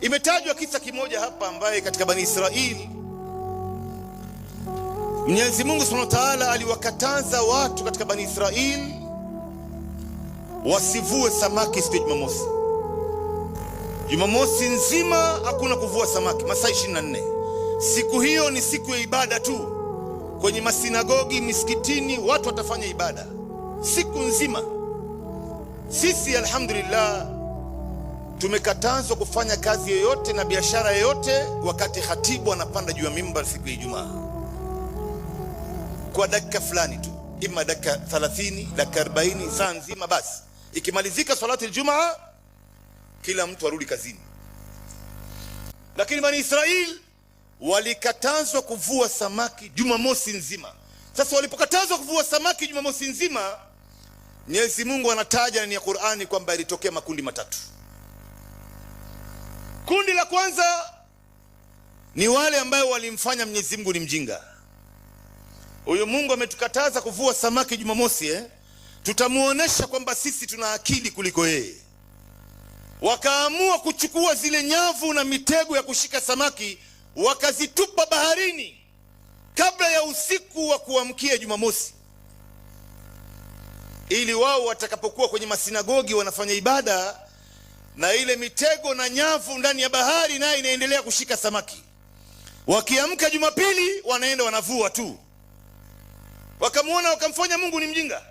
Imetajwa kisa kimoja hapa ambaye katika Bani Israili Mwenyezi Mungu Subhanahu wa Ta'ala aliwakataza watu katika Bani Israili wasivue samaki siku ya Jumamosi. Jumamosi nzima hakuna kuvua samaki, masaa 24. Siku hiyo ni siku ya ibada tu, kwenye masinagogi, misikitini, watu watafanya ibada siku nzima. Sisi alhamdulillah tumekatazwa kufanya kazi yoyote na biashara yoyote wakati khatibu anapanda juu ya mimbar siku ya Ijumaa kwa dakika fulani tu, ima dakika 30, dakika 40, saa nzima. Basi ikimalizika salati aljumaa, kila mtu arudi kazini. Lakini Bani Israil walikatazwa kuvua samaki Jumamosi nzima. Sasa walipokatazwa kuvua samaki Jumamosi nzima, Mwenyezi Mungu anataja ndani ya Qur'ani kwamba yalitokea makundi matatu. Kundi la kwanza ni wale ambayo walimfanya Mwenyezi Mungu ni mjinga. Huyu Mungu ametukataza kuvua samaki Jumamosi, eh? Tutamuonesha kwamba sisi tuna akili kuliko yeye. Wakaamua kuchukua zile nyavu na mitego ya kushika samaki wakazitupa baharini kabla ya usiku wa kuamkia Jumamosi, ili wao watakapokuwa kwenye masinagogi wanafanya ibada na ile mitego na nyavu ndani ya bahari naye inaendelea kushika samaki. Wakiamka Jumapili wanaenda wanavua tu. Wakamwona wakamfanya Mungu ni mjinga.